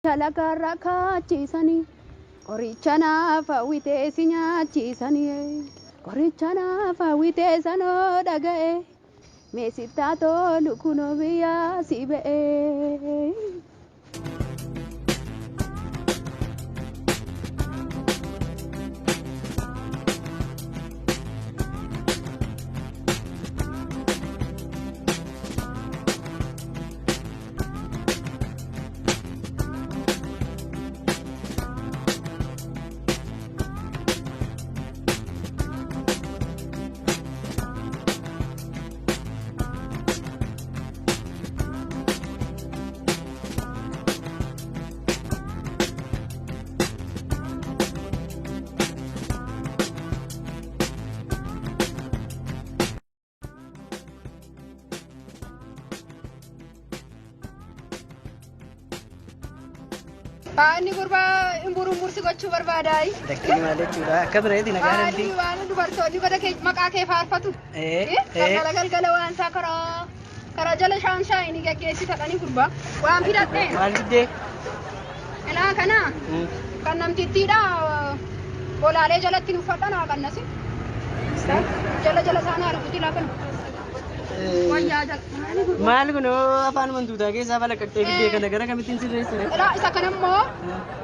Lagaarra kaachiisanii qoricha naaf hawwitee si nyaachiisanii qoricha naaf hawwitee sanoo dhaga'e meesittaa tolu kunoo biyyaa si ba'e. Inni gurbaa imburuumbursi gochuu barbaadaayi. Lakkii maal jechuudha? Akka bireeti nagaa Maali namti. waan dubartoonni goda kee maqaa kee faarfatu. Galgala galgala waan isaa karaa karaa jala shaan shaayinii gaggeessitadhani gurbaa. Waan fidadhe. Maal fiddee? Ilaa kana kan namtittiidha bolaalee jalatti nu uffadha naa qannasi. Jala jala isaanii harukuti laa kana. Wayyaa jala. Maali gurbaa? Maal kun afaan mantuutaa keessaa balaqqaqxee fiddee kana gara kamittiin sirreessine? Ilaa isa kana immoo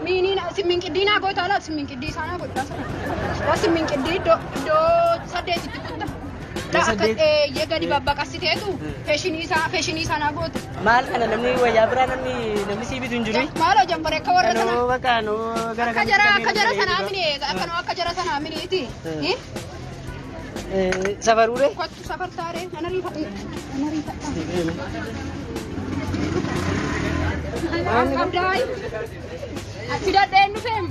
miiniin simminqiddii naa goota alaa simminqiddii isaa naa godhaa sana. Ilaa simminqiddii iddoo iddoo saddeetitti kutta. Ilaa akka saddeet? eeyyee gadi babbaqassiteetu feeshinii isaa naa goota. Maal kana namni wayyaa biraa namni namni sii bitu hin jiru? Maaloo jambaree akka warra sanaa. Kanoo bakka noo gara Akka jara akka jara sanaa mini akkanoo akka jara sanaa miniiti. Safaruure? Kottu safartaaree nana riifadhu. Nana riifadha. Qabdaay. Fidadheen dhufeem.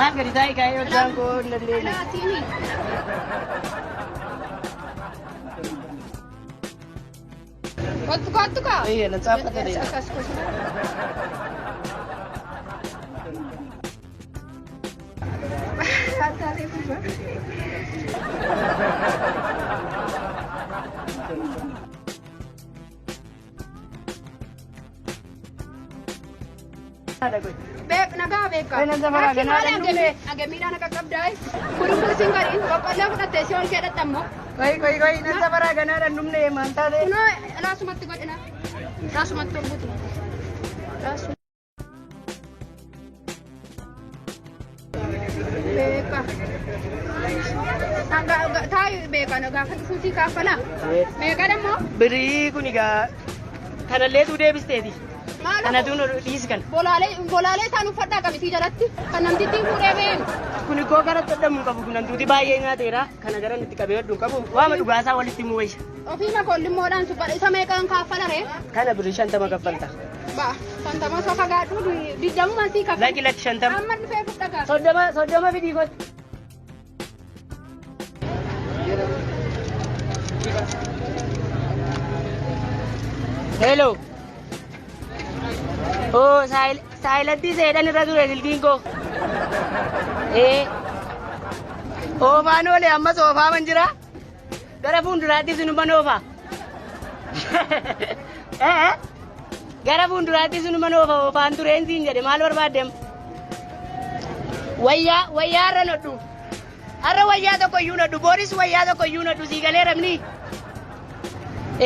Maal gadi taa'e kaa'ee hojjaan koo hin dandeenye. Laatiini. Kottu kottu kaa. Eeyyee nan saaffata deema. Akkas kottu. Taatee gurbaa. Beek nagaa beekaa. Ee, nan safaraa Lakki ganaa maali dhan dhumne. hangamiidhaan akka qabdaay. Kurkursiin gariin boqqolloo fudhattee si ol keedhatta ammoo. Qoyi qoyi qoyi nan safaraa ganaadhaan dhumne maal taate? Kunoo laasumatti godhina. Laasumatti ol butu. Laasuma. Beekaa. Taayi beekaa na gaafa dhufuutii kaaffalaa. Meeqa dammoo? Birii kun egaa kanallee tuu deebisteeti. Maal? Kanatu nu dhiisi kana. Bolaalee bolaalee isaan uffadhaa qamitii jalatti kan namtittiin fuudhee beenu. Kun koo gara hodhamu hin qabu kun hantuuti baay'ee nyaateera. Kana gara nutti qabee hodhu hin qabu. Waama dhugaasaa walitti himuu wayya. Ofii makoollimmoodhaan suphadha isa meeqaan kaaffala ree? Kana birrii 50 kaffalta. Ba'a. 50 osoo fagaadhu 20 sii kaffala. Lakki lakki 50. Amma dhufee fudha gaa. 30 30 fidii kottu. Hello. Oh, saayilantii seedhan irra ture silkiin koo. Ee. Oofaan oole ammas oofaaman jira. Gara fuulduraatti sinuman oofa. Ee. Gara fuulduraatti sinuman oofa oofaan tureen siin jedhe maal barbaaddem? Wayyaa wayyaa irra nodhu. Har'a wayyaa tokko iyyuu nodhu. Booris wayyaa tokko iyyuu nodhu sii galee ramni.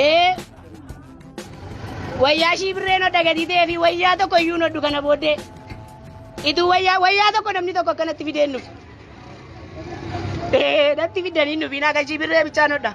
Ee. Wayyaa ishii birree nodha gatii ta'ee fi wayyaa tokko iyyuu nodhu kana booddee. Ituu wayyaa wayyaa tokko namni tokko akkanatti fideen dhufu. Ee natti fidanii hin dhufiin akka ishii birree bichaa nodha.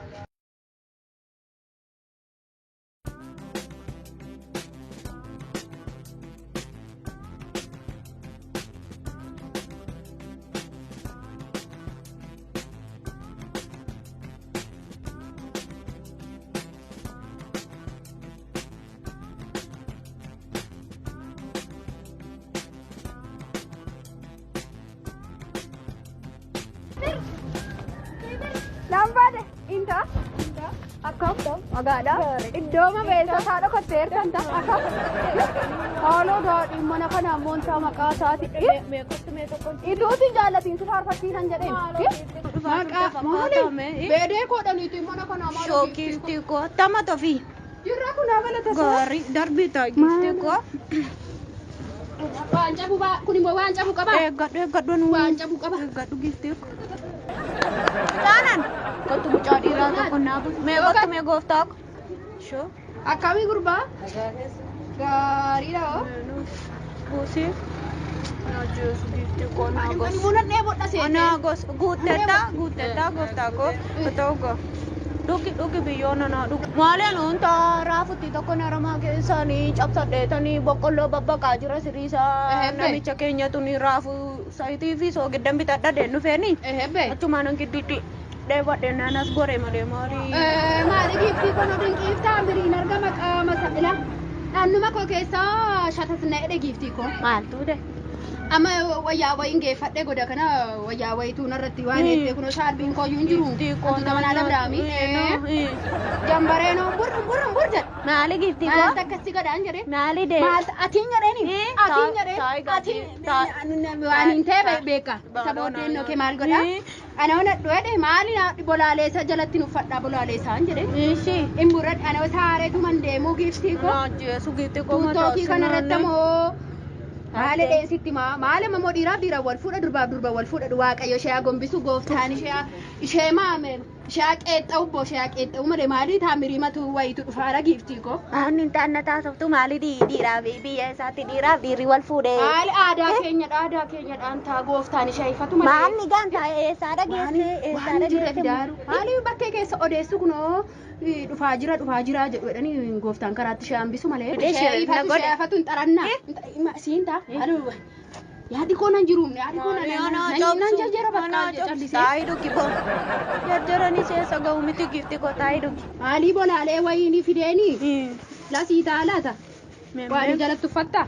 Lambaadhe inta akkam magaadha iddoo mabeessa isaa dhokattee erganta akkam haaloo daadhiin mana kana ammoo isaa maqaa isaati ituutiin jaallatiin si faarfachiisan jedheen maqaa maali beedee koodhaniitiin mana kana maali Shookifti koo tama tofi. Jirra kun amala tasaa. Gaarii darbii ta'a giiftii koo. Waan cabu kun immoo waan cabu qaba. Eeggadhu eeggadhu nu. Waan cabu qaba. Eeggadhu giiftii koo. Taanaan kottu mucaa dhiiraa tokko naa buusu. Mee kottu mee gooftaa koo. Shoo. Akkamii gurbaa? Gaariidha hoo. Buusii. Na jeesu giiftii koo naa Ani gosa. buna dheebodha seete. Naa gosa guuttetta guuttetta gooftaa koo. Ta'u koo. Dhugi dhugi biyyoona naa dhugi. Maaleen wanta raafutti tokko naramaa keessanii cabsadheetanii boqqolloo babbaqaa jira siriisaa Ehebbe. namicha keenyatu ni raafu sayitii fi soogiddan bitadha deennu feeni. Ehebbe. Achumaan gidduutti dheebadhe naanas gore malee maalii. Maali giiftii kun dinqiiftaa biriin argama qaama sa'ila. Naannuma koo keessaa shatasna jedhe giiftii koo. Maaltu de? Amma wayyaa wayiin geeffadhe goda kana wayyaa wayituu narratti waan eettee kunoo shaarbiin kooyyuu hin jiru. Giiftii koo Wantoota manaa labdaami. Jambareenoo bur bur bur jedhe. Maali giiftii koo? Maaltu akkasii godhaan jedhe. Maali de? Maaltu atiin jedheeni? Eh, Atiin taa- jedheen? taayi gadi- Atiin taa- waan hin ta'e taa- beeka. Isa Baadoo booddee naa- kee maal godhaa? Eh. Ana ona dhuedhe maali na bolaaleessa jalatti uffadhaa bolaaleessaan jedhe. Ishii. In burradhe ana saareetu man deemuu giiftii koo. Naa jeesu giiftii koo mataa Tuuttookii kanarratti ammoo haala dheesitti maal ammoo dhiiraaf dhiira wal fuudha durbaaf durba wal fuudha waaqayyo ishee gombisu gooftaan ishee ishee maame ishee qeexxa'u boo ishee qeexxa'u malee maalii taamirii matu wayitu dhufaara giiftii koo. Waan hin taane taasiftu maali dhiiraa fi biyya isaatti dhiiraaf dhiirri wal fuudhee. Haali aadaa keenyadha aadaa keenyadhaan taa gooftaan ishee ifatu malee. Maalni gaantaa eessaa dhageesse eessaa Waan jirre dhageesse. fidaaru. Haali bakkee keessa odeessu kunoo dhufaa jira dhufaa jira jedhu jedhanii gooftaan karaatti ishee hambisu malee. Ishee Ishee na ifatu godhe. ishee ifatu hin xarannaa. Siin taa. Yaadi koo nan jiru yaadi koo nan jajjera bakka callisee. Taa'ii dhugi boo. Jajjaranii seessa ga'u miti giiftii koo taa'ii dhugi. Haalii bolaalee wayinii fideeni lasii taalaata. Waan jalatti uffatta.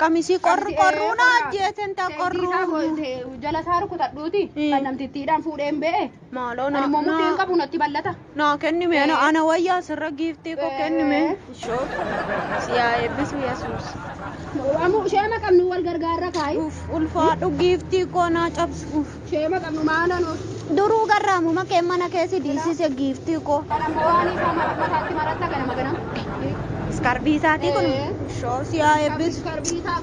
Qamisii qorru qorruu na ajjeesen taa qorruu. Jala isaa rukutadhuuti. Kan namtittiidhaan fuudheen ba'e. Maaloo Ani immoo mudhiin na qabu natti bal'ata. naa kenni mee ana wayyaa sirra giiftii koo kenni mee. Ishoo siyaa eebbisu Yesuus. Ammoo sheema qabnu wal gargaarra kaayi. Uff ulfaadhu giiftii koo naa cabsu. Uff. Sheema qabnu maana nuuf. Duruu garraamuma kee mana keessi diisise giiftii koo. Kan ammoo waan isaa mataatti maratta ganama ganama. Iskarbii isaatii kun ishoo siyaa eebbisu.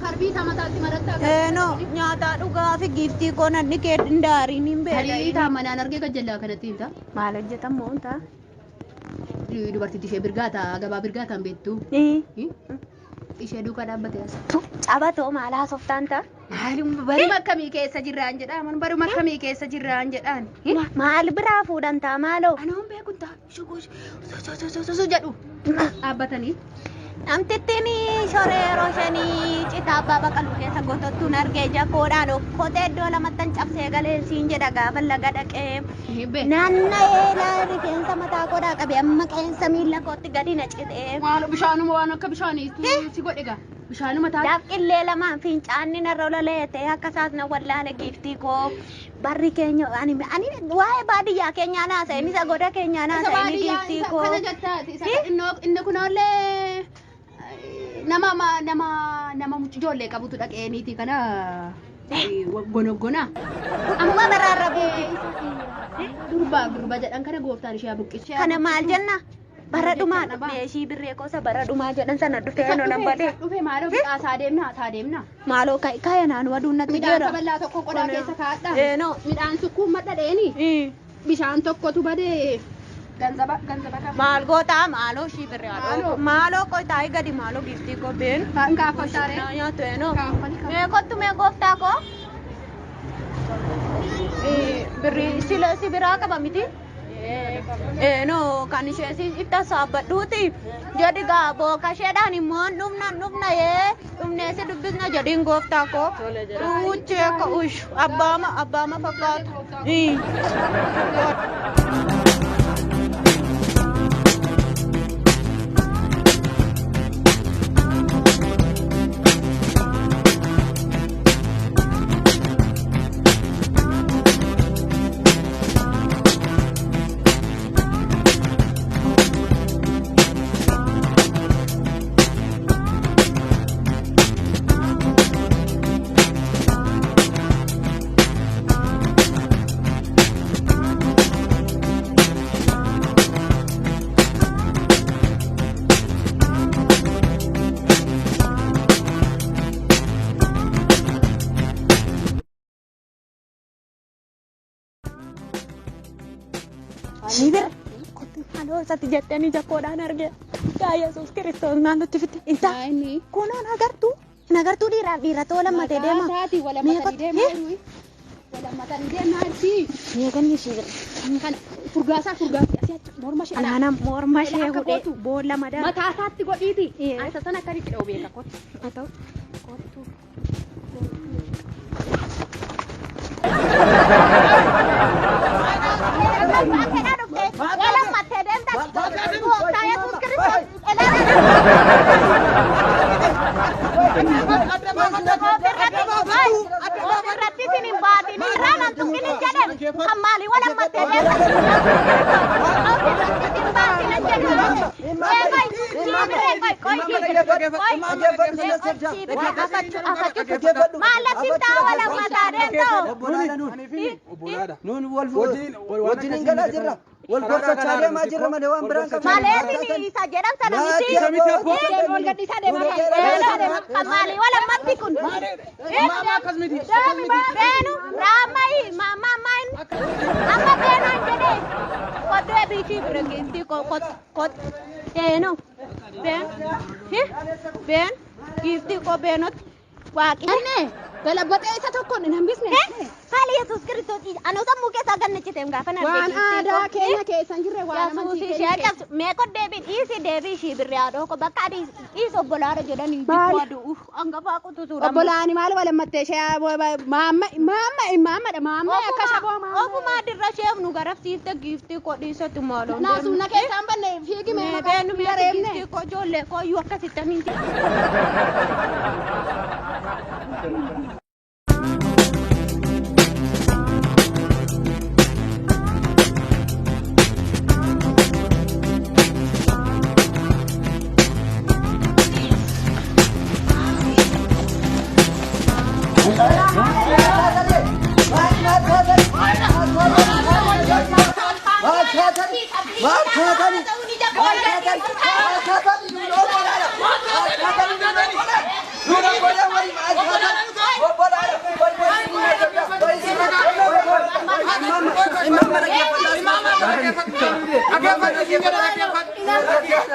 Karbii isaa mataatti maratta. Eenoo nyaataa dhugaa fi giiftii koo nanni kee daariin hin Tarii beela. taa manaan argee gajjallaa kanatti himta. Maal hojjetan moo ta'a? Dubartittii ishee birgaata gabaa birgaataan beektu. Ishee duukaa dhaabbate as. Cabatoo maal haasoftaan ta'a? Maalum baruma akkamii keessa jirraan jedhaan baruma akkamii keessa jirraan jedhaan. Maal biraa fuudhan ta'a maaloo? Anoon beekun ta'a shugu jedhu dhaabbatanii. Namtittiin shoree yeroo shanii citaa abbaa baqaluu keessa gotottuun argee jakoodhaan okkotee iddoo lamattan cabsee galee siin jedha gaafa laga dhaqee. Hibbee. Naanna'ee laa rifeensa mataa koodhaa qabe amma qeensa miila kootti gadi na citee. Maal bishaanuma waan akka bishaanii si godhe gaa bishaanuma taate. Dafqillee lamaan fincaanni narra loleete akka isaas na wallaale giiftii koo barri keenya ani ani waa'ee baadiyyaa keenyaa naasa'e isa goda keenyaa Isa naasa'e baadiyyaa giiftii isa koo. kana jettaati isa inni kunollee nama nama nama ijoollee qabutu dhaqee niitii kana gonoggona. Amma baraarra buuti. Durbaaf durba jedhan kana gooftaan ishee buqqisee. Kana maal jenna? Bara dhumaa dhufee ishii birree kosa bara dhumaa jedhan sana dhufee no nan badee. Dhufe maaloo isaa deemna isaa deemna. Maaloo kaya naan waduun natti Midhaan jira. kaballaa tokko qodaa keessa kaa'adha. Eenoo. Midhaan sukkuumma dhadheeni bishaan tokkotu badee ganzaba ganzaba qaba. Maal gootaa maaloo ishii birree Maaloo. maaloo qotaa'ii gadi maaloo giiftii koo been. Kan kaaffattaare. Nyaatu eenoo. Kaaffali Mee kottu mee gooftaa koo. Birrii sila si biraa qaba miti. Eenoo kan ishee si itti saabbadhuuti. Jedhi gaa booka isheedhaan immoo dhufna dhufna yee dhufnee si dubbisna jedhiin gooftaa koo. Uchee ka ush abbaama abbaama fakkaata. Shibir. Kottu maaloo isatti jettanii jakkoodhaan arge. Yaa Yesuus Kiristoos maal nutti fitte? Inta Inni. kunoon agartuu? Hin agartuu dhiiraaf dhiira too lammatee deema. Isaatii walammatanii deemaa jiru. Walammatanii deemaa jirti. Meeqanni shibir. Kana furgaasaa furgaasii asii achi morma ishee. Anaana morma ishee Akka hudhee gootu. boolla madaa. Mataa isaatti godhiiti. Ee. Ansa sana akkamitti dha'u beeka kottu. Haa ta'u. Kottu. Walammattee deemta. Gooftaa Yesuus Kiristoos. Ilaala. Ofirratti isin hin baatin irraa nan tuqin hin jedhan. Kan maalii walammattee deemta. Ofirratti isin baatin hin jedhan. Eegoy, shiibiree qoy qoy shiibiree qoy. Shiibiree akachu. Maallatti taa walammataa deemtoo. Nuun wal wajjin hin galaa jirra. Wal gorsachaa deemaa jirra malee waan biraan qabnu. Malee isa jedhan sana miti. Ol gadhiisaa deemaa kan. Kan maalii walammatti kun. Beenu raammayi maammayin amma beenaan jedhee koddee biitii bira geessi kot kot beenu been been giiftii koo beenot waaqi. Galabatee isa tokkoon hin hambisne. Haali Yesuus Kiristoos anoo sammuu keessaa gannachiteem gaafa na Waan aadaa keenya keessa hin jirre waan Yesuus amantii ishee keenya keessa. cabsu mee koddee bi dhiisi deebii ishii birri haadhoo ko bakka adii dhiisi obbolaadha jedhanii Maali? jibbaa du'u hangafaa qutusuudha. Obbolaani maal walammattee ishee maamma maamma maammadha maamma akka shaboo maamma. Ofumaa dirra isheef nu garafsiifte giiftii koo dhiisatu maaloo. Naasumna keessaan banne fiigi mee Mee maqaa beenu mee dareemne. giiftii koo ijoollee koo iyyuu akkasitti Imam,